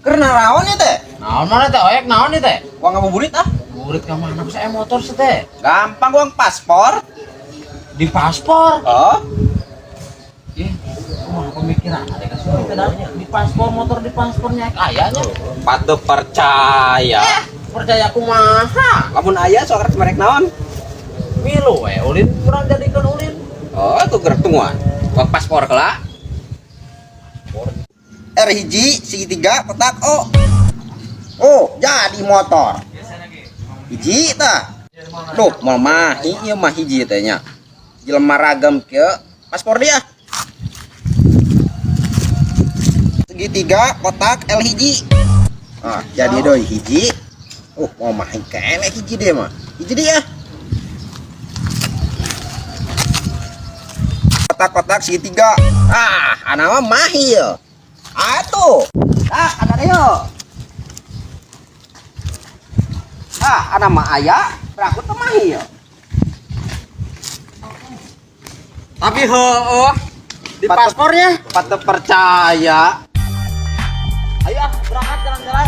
Keur naraon ieu teh? Naon mana teh oyek naon ieu teh? Uang ngabuburit ah. Burit ka mana bisa motor sih teh? Gampang uang paspor. Di paspor. Oh, Ih, kumaha pemikiran ada ka sini teh dah. Di paspor motor di paspornya ayahnya. patut percaya. Eh, percaya kumaha? Lamun aya sok rek merek naon? Milu we ulin kurang jadikeun ulin. Oh, tuh gerak tungguan. Uang paspor kela. R hiji segitiga kotak O. Oh, jadi motor. Hiji tah. Duh, moal mahi ieu mah hiji teh nya. Jelema ragam kieu, paspor dia. Segitiga kotak L hiji. Ah, jadi doi hiji. Mau mahi keneh hiji deh mah. Hiji dia. Kotak-kotak segitiga. Ah, anak mah mahi ya. Ah, tuh. Ah, ada deh yo. Ah, anak mah aya, beraku tuh mahi ya. Tapi heueuh di Patut- paspornya. Patut percaya. Ayo ah, berangkat jalan-jalan.